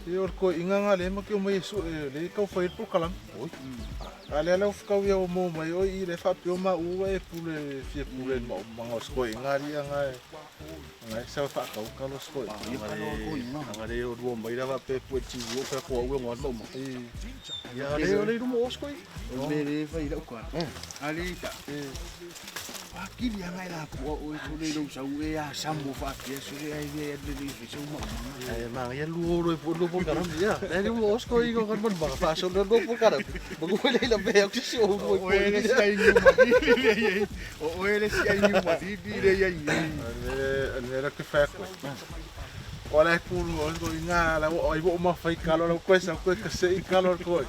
Ia o le koiinga nga le ma ke o mai e sue le kau fai le polokalame. A lea lau kau ia o mo mai oi i le faapeo ma u e pule fia pule ma o manga o se koiinga ali anga e anga e sau whaakau kalo se koiinga. Anga le o rua mai lava pe pue ti o ka koa ue ngoan ma uma. Ia le o le rumo o se koiinga. O me le fai lau ka. Ali ta. Akili anga la ko o e le lo sau e a sambo fa pia so le ai le le le fe sau ma ma. E ma ia luo ro po luo po karam ia. Le rumo o se koiinga kan man ma fa so luo po karam. Ma ko le la pe au se o mo O ele si ai ni ma di le ye. O ele si ai ni ma di di le ye. Le le ke fa ko. O le kulu o ko inga la o ai o ma fai kalo la ko sa ko ka se i kalo ko.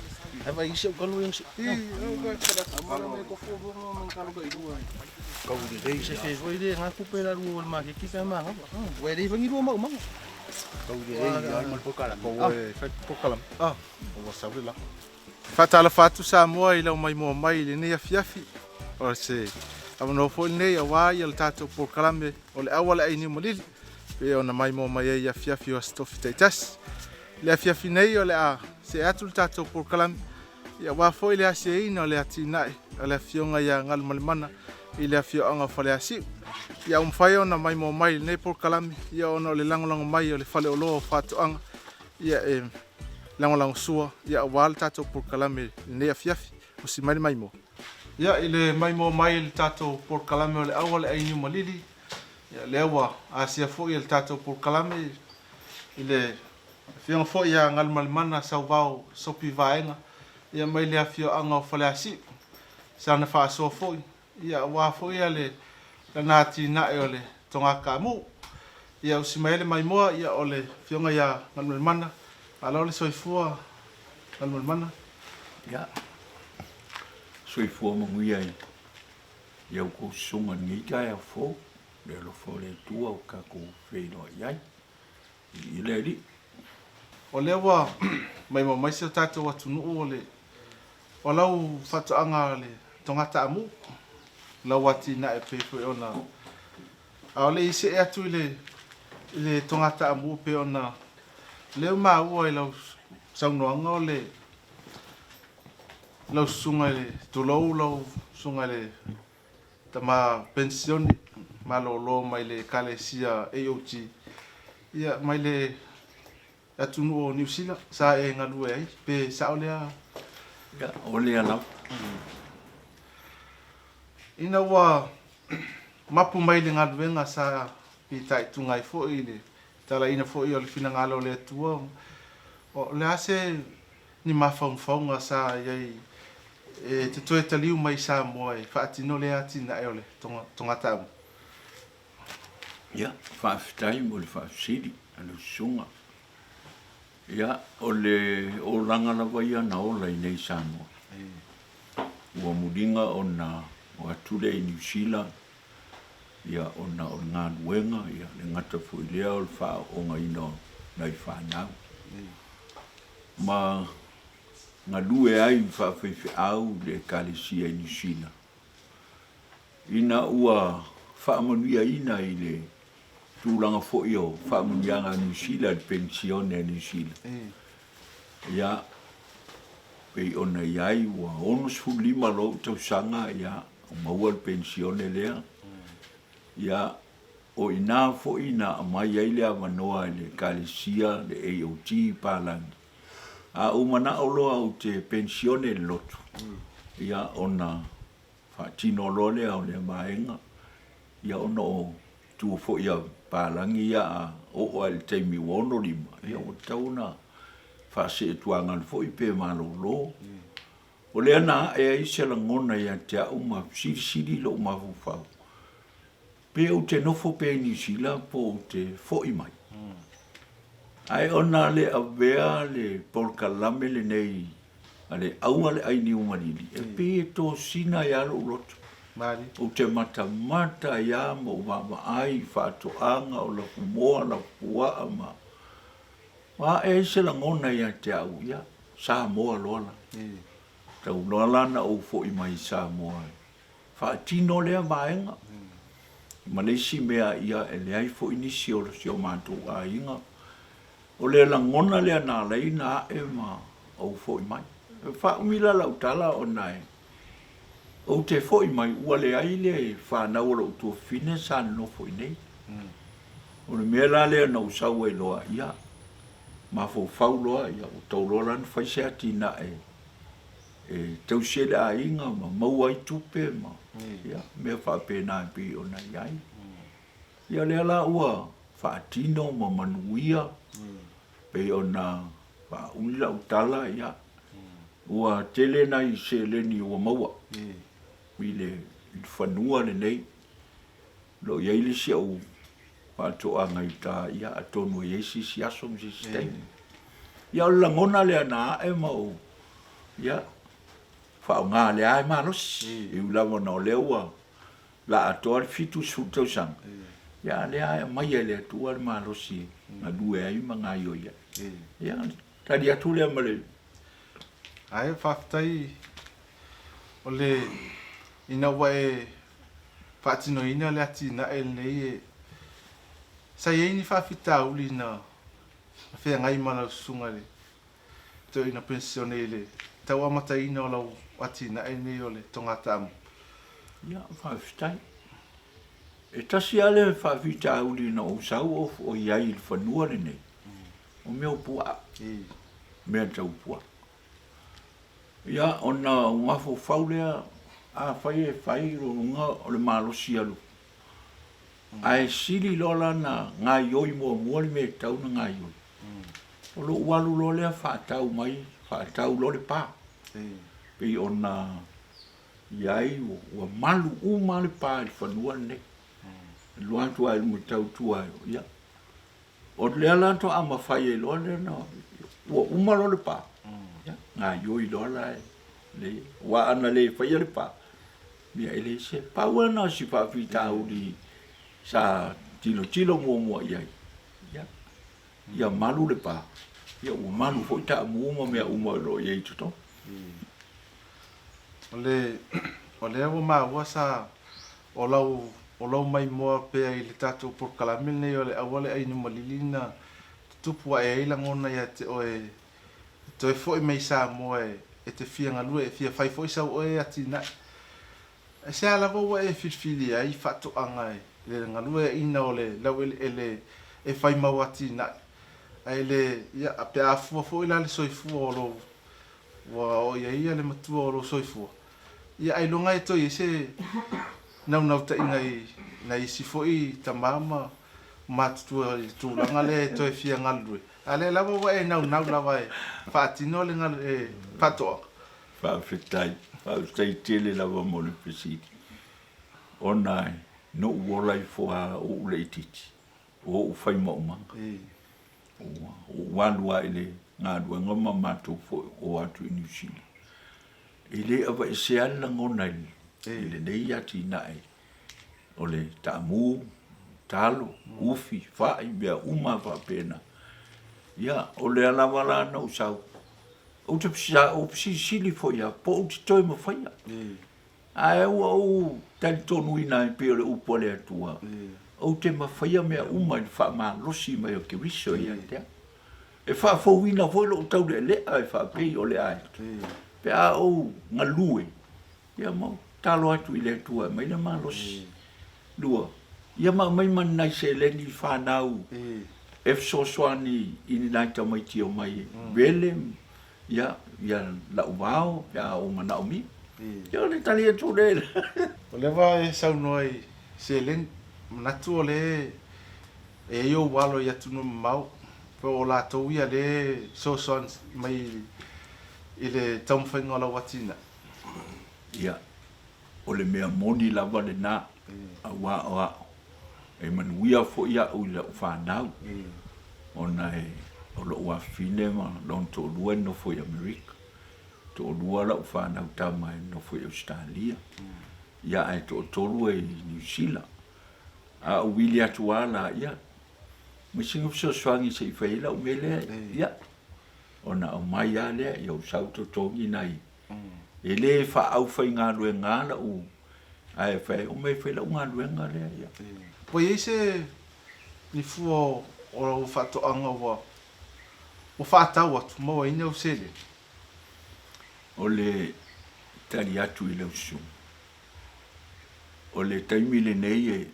Ai vai se o kalo yang se. I o ko ka amara me ko fo mo kalo ka i rua. Kau le le se fe foi le nga kupe la rua o le makeki ka manga. Ue le fangi rua mau manga. Kau le le ai mal pokala. Ko e fai pokala. Ah, o wa sau le la. Faatalofa atu Samoa i lau maimoa mai i lenei afiafi. O se avanoa foi lenei auā ia le tatou polokalame o le aua le ainiu malili pe ona maimoa mai ai i afiafi o Aso Tofi taitasi. I le afiafi nei o le a see atu le tatou polokalame ia auā foi le asiaina o le atinae a le afioga ia Galumalemana i le afioaga o Faleasiu. Ia ua mafai ona maimoa mai i lenei polokalame ia ona o le lagolago mai o le Faleoloa o Faatoaga ia e lagolagosua ia aua le tatou polokalame i lenei afiafi. Usi mai le maimoa. Ia i le maimoa mai i le tatou polokalame o le aua le ai niu malili, ia lea ua asia foi e le tatou polokalame i le afioga foi ia Galumalemana Sauvao Sopi Vaega ia mai le afioaga o Faleasiu sana faasoa foi ia aua foi ia le lana atinae o le Togakaamu. Ia usi mai ai le maimoa ia o le afioga ia Galumalemana, malo le soifua Galumalemana. Ia, soifua manuia i i au kou susuga i lenei taeao fou, le alofa o le Atua ua tatou feiloai ai i le Alii. O lea ua maimoa mai si o tatou atunuu o le o lau faatoaga le Togataamu, lau atinae pei foi ona a o le i see atu i le i le Togataamu pei ona lea ua maua i lau saunoaga o le lau susuga i le tulou lau susuga i le tama penisione malolo mai le Ekalesia AOG ia mai le atunuu o Niu Sila sa e galue ai pe sao lea? Ia, o lea lava. Ina ua mapu mai le galuega sa fitaituga ai foi i le talaina foi o le finagalo o le Atua, o le a se ni mafaufauga sa i ai e te toe taliu mai i Samoa e faatino lea atinae o le Togataamu? Ia, faafetai mo le faafesili a lau susuga. Ia, o le olaga lava ia na ola i nei Samoa. Ua muliga ona o atu lea i Niu Sila, ia ona o le galuega, ia le gata foi lea o le faaoogaina o nai fanau. Ma galue ai faafaifeau i le Ekalesia i Niu Sila. Ina ua faamanuiaina i le tulaga foi o faamanuiaga a Niu Sila, le penisione a Niu Sila, ia, pei ona i ai ua 65 loa ou tausaga, ia, ua maua le penisione lea, ia, o i ina foi na aumai ai le avanoa e le Ekalesia, le AOG i Palagi, a ou manao loa ou te penisione i le lotu. Ia, ona faatino loa lea o lea vaega, ia ona o tua foi a palagi ia a oo lava i le taimi ua 65, ia ua tatau ona faaseetuaga foi pe malolo. O lea na ae ai se lagona ia te au ma silisili lou mafaufau, pe ou te nofo pea i Niu Sila po ou te foi mai. Ae ona le avea le polokalame lenei a le au a le ai niu malili, e pei e tosina ai lava lou loto. Ou te matamata ai lava ma ou vaavaai i faatoaga o lafumoa, lafupuaa ma ae ai se lagona ia te au, ia, Samoa loa la. Tau loa la na ou foi mai i Samoa e faatino lea vaega. Ma le isi mea, ia, e leai foi nisi o si o matou aiga. O le lagona lea na ala ai na ae ma ou foi mai. E faaumi la lau tala ona e ou te foi mai ua leai le fanau a lou tuafafine sa nonofo i inei. O le mea la lea na ou sau ai loa, ia, mafaufau loa, ia, ua tau loa la ona fai se atinae e tausi ai le aiga ma maua ai tupe ma, ia, mea faapena e pei ona i ai. Ia lea la ua faatino ma manuia, pei ona faauli lau tala, ia, ua tele nai seleni ua maua i le fanua lenei. O lo o i ai le isi au faatoaga i uta, ia, atonu e i ai se isi aso ma se isi taimi. Ia, o le lagona lea na ae ma ou, ia, faaaoga lea e malosi, e ui lava ona o lea ua la atoa le 70 tausaga, ia a lea e aumai e le Atua le malosi e galue ai ma gaoioi ai. Ia, tali atu lea ma le. Ae faafetai o le ina ua e faatinoina le atinae lenei e sa i ai ni faafitauli na feagai ma lau susuga i le toeaina penisione i le tau amataina o lau atinae lenei o le togataamu. Ia, faafetai. E tasi lava le faafitauli na ou sau o i ai i le fanua lenei, o mea o puaa, mea tau puaa. Ia, ona ou mafaufau lea, afai e fai lona o le malosi alu, ae sili loa la ona gaoioi muamua le mea e tatau ona gaoioi. O lou alu loa lea faatau mai, faatau loa le pa. Pei ona i ai ua malu uma le pa i le fanua lenei. Alu atu lava i luma tau tua, ia. O lea la faatoa mafai ai loa lea ona, ua uma loa le pa, ia, gaoioi loa la le, aua ana le faia le pa, ia e leai se, pau lava lena o si faafitauli sa tilotilo muamua i ai, ia, ia malu le pa, ia ua malu foi taamu ma mea uma o lo o i ai i totonu. O le, o lea ua maua sa, o lau, o lou maimoa pea i le tatou polokalame lenei o le auala e Ainumalili na tutupu ae ai lagona ia te oe e toe foi mai i Samoa e te fia galue, e fia fai foi sau oe atinae. Aisea lava ua e filifili ai faatoaga i le galueaiina o le laueleele e fai mau atinae, ae le, ia, pe a fua foi la le soifua o lou, ua oo i ai le matua o lou soifua, ia ailoga e toe i ai se naunautaiga i nai isi foi tama ma matutua i le tulaga lea e toe fia galulue, a o lea lava ua e naunau lava e faatino le faatoaga. Faafetai, faafetai tele lava mo le fesili. Ona na ou ola ifo lava o ou laitiiti, o ou fai maumaga. Ua ou alu lava i le galuega ma matou foi o atu i Niu Sila. E le aveesea le lagona i lenei atinae o le taamu, talo, ufi, fai, mea uma faapena. Ia, o lea lava la na ou sau, ou te sa ou fesilisili foi lava po ou te toe mafaia. Ae ua ou talitonuina ai pei o le upu a le Atua, ou te mafaia mea uma i le faamalosi mai o Keriso ia te au. E faafouina foi lou taulealea e faapei o le a pe a ou galue, ia ma ou tatalo atu i le Atua e aumai le malosi. Lua, ia ma aumai ma ni nai seleni fanau e fesoasoani i ni nai tamaiti e omai e vele ia lau vao pe a ou manaomia. Ia o le tali atu lea. Ua leva e saunoa i seleni, manatu o lea e i ai ou alo i atunuu mamao, po o latou ia lea e fesoasoani mai i le taumafaiga o lau atinae. Ia, o le mea moni lava lena, aua o a'u, e manuia foi a'u i la'u fanau, ona e, o lo'u afafine ma lona to'alua e nofo i Amerika, to'alua la'u fanau tama e nofo i Ausetalia, ia ae to'atolu e i Niu Sila. A ou vili atu lava la, ia, mai sina fesoasoani se i fai ai la'u mea lea, ia, ona aumai lava lea, ia ou sau totogi nai E le faaufaigaluega lou, ae fai o mea e fai lau galuega lea ia. Ua i ai se ni fua o lau faatoaga ua ua faatau atu maua ai ni au seleni? O le tali atu i lau susuga, o le taimi lenei e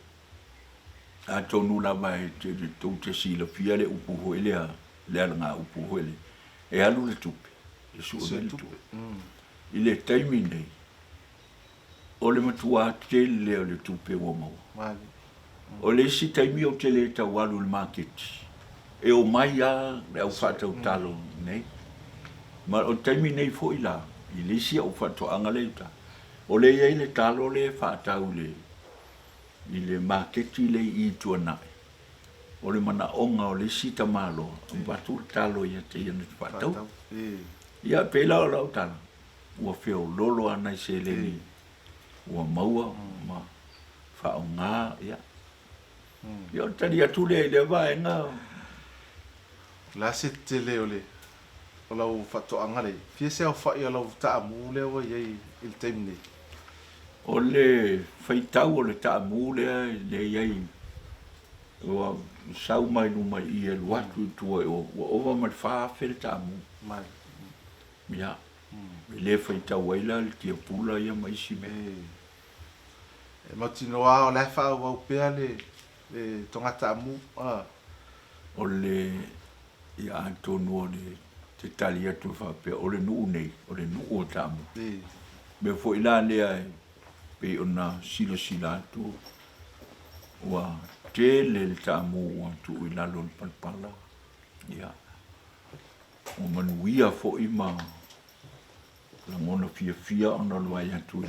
atonu lava e tou te silafia le upu foi lea, le alagaupu foi lea, e alu le tupe. e sue mai le tupe. I le taimi nei, o le matuā tele o le tupe ua maua. O le isi taimi ou te le tau alu i le maketi, e omai lava le au faatautalo nei. Ma o le taimi nei foi la, i le isi au faatoaga lea i uta, o lea e i ai le talo lea e faatau i le maketi lea i Tuanai. O le manaoga o le isi tamaloa, avatu le talo ia te ia na te faataua. Ia, pei la o lau tala, ua feololo lava nai seleni ua maua ma faaaoga, ia. Ia, o le tali atu lea i lea vaega. O le a se tele o le o lau faatoaga lea? Fia se aofai o lau taamu lea ua i ai i le taimi nei? O le faitau o le taamu lea e i ai, ua sau mai luma i i e alu atu i tua i o, ua ova ma le 4,000 le taamu. Ia, e le faitau ai la le tiapula ia ma isi mea. E mautinoa lava o la e faaauau pea le toga taamu. O le, ia atonu o le te tali atu e faapea, o le nuu nei, o le nuu o taamu. Mea foi la lea e pei ona silasila atu, ua tele le taamu ua tuu i lalo o le palapala, ia, ua manuia foi ma lagona fiafia ona o le vaai atu i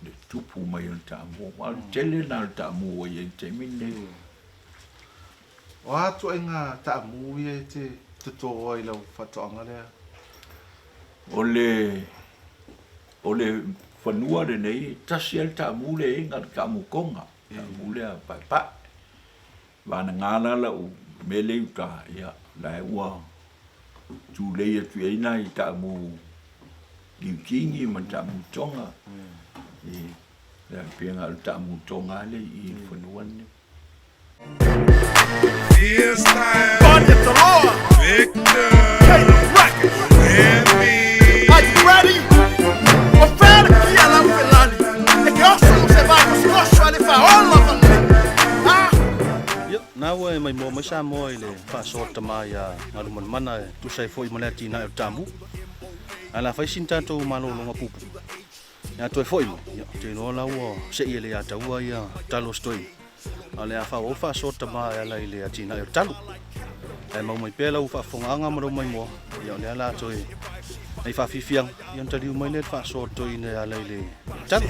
le tupu mai o le taamu. A o le tele lena o le taamu ua i ai i le taimi lenei. O a ituaiga taamu ia e te totoa i lau faatoaga lea? O le o le fanua lenei, e tasi lava le taamu lea e i ai, na o le taamu toga, taamu lea paepae. Vagana la lau mea lea i uta, ia, la e ua tulei atu i ai nai taamu Niutini ma taamu Tonga. E pei na o le taamu Tonga lava lea i i le fanua lenei. Ia, na ua e maimoa mai Samoa i le faasoa tama iā Galumalemana e tusa ai foi ma le atinae o le taamu. Ae o le a fai sina tatou malologa puupuu. Ia toe foi mai, ia, ou te iloa la ua sei e le ia taua ia talo o se toeaina. A o le a faaauau le faasoa tama e ala i le atinae o le talo. Ae mau mai pea lau faafofogaaga ma lou maimoa, ia o lea la toe nai faafiafiaga, ia ona taliu mai lea le faasoa o le toeaina e ala i le talo.